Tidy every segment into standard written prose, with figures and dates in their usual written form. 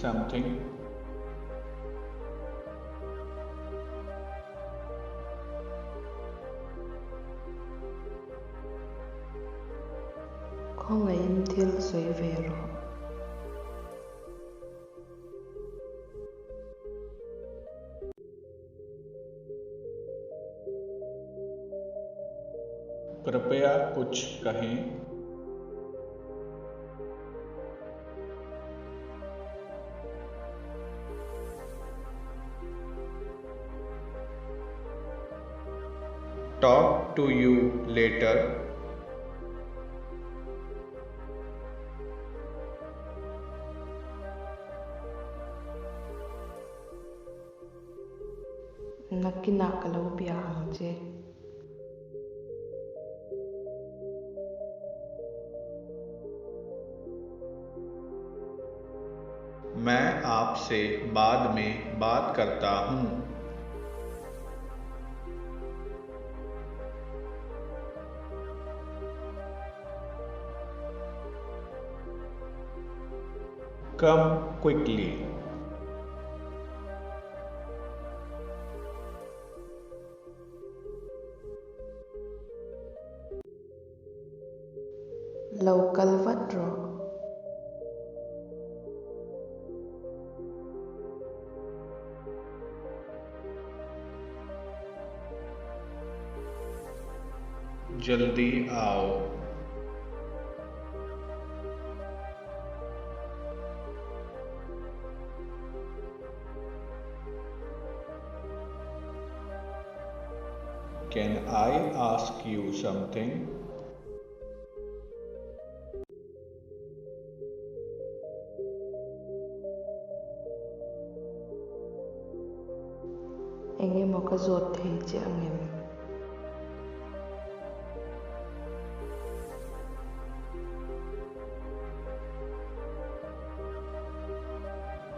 Something? Khawngaihin thil sawi ve rawh. कृपया कुछ कहें। Talk to you later. Nakinah ka lo bia ang che. मैं आपसे बाद में बात करता हूँ। Come quickly. Lo kal vat rawh. जल्दी आओ। Can I ask you something? Engemaw ka zawt thei che angem?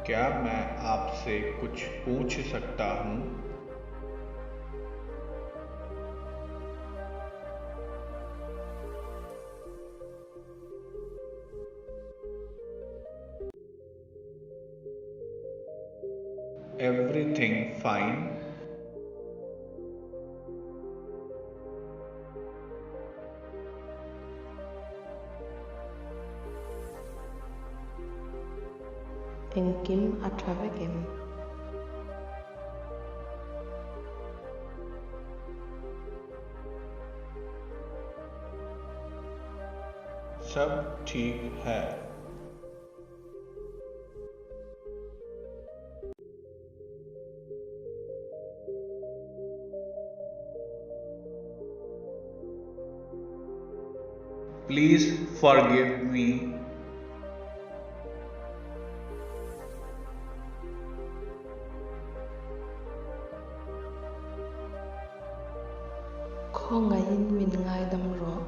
क्या मैं आपसे कुछ पूछ सकता हूँ? Everything fine? Engkim a tha vek em? सब ठीक है। Please forgive me. Khawngaihin min ngaidam rawh.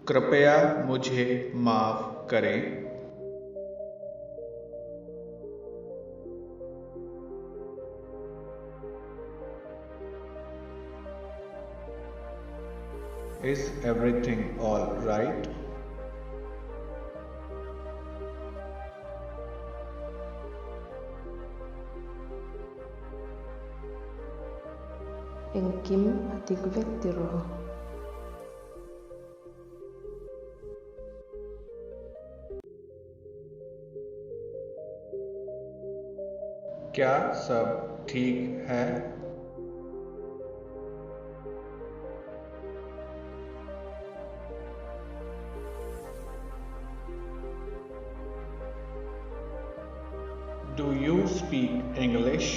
कृपया मुझे माफ करें। Is everything all right? Engkim a dik vek tiraw. क्या सब ठीक है? Do you speak English?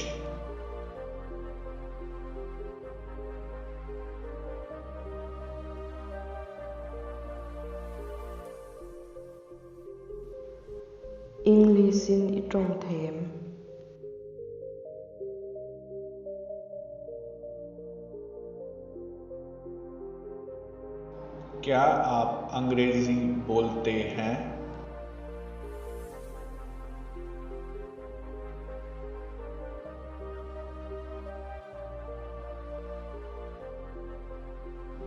English in i tawng thei em? क्या आप अंग्रेजी बोलते हैं?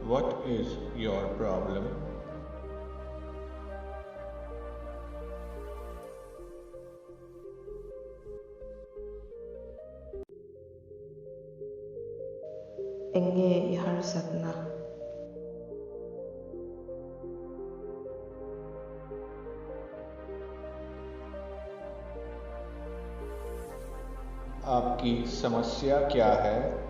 What is your problem? Eng nge i harsatna? आपकी समस्या क्या है?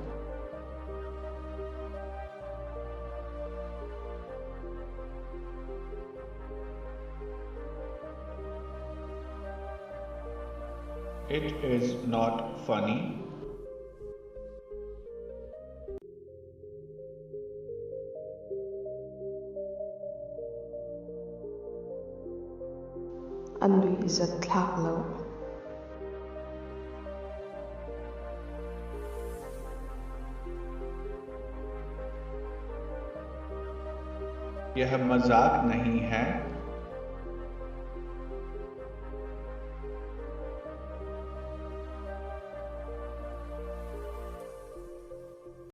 It is not funny. A nuihzatthlak loh. यह मजाक नहीं है।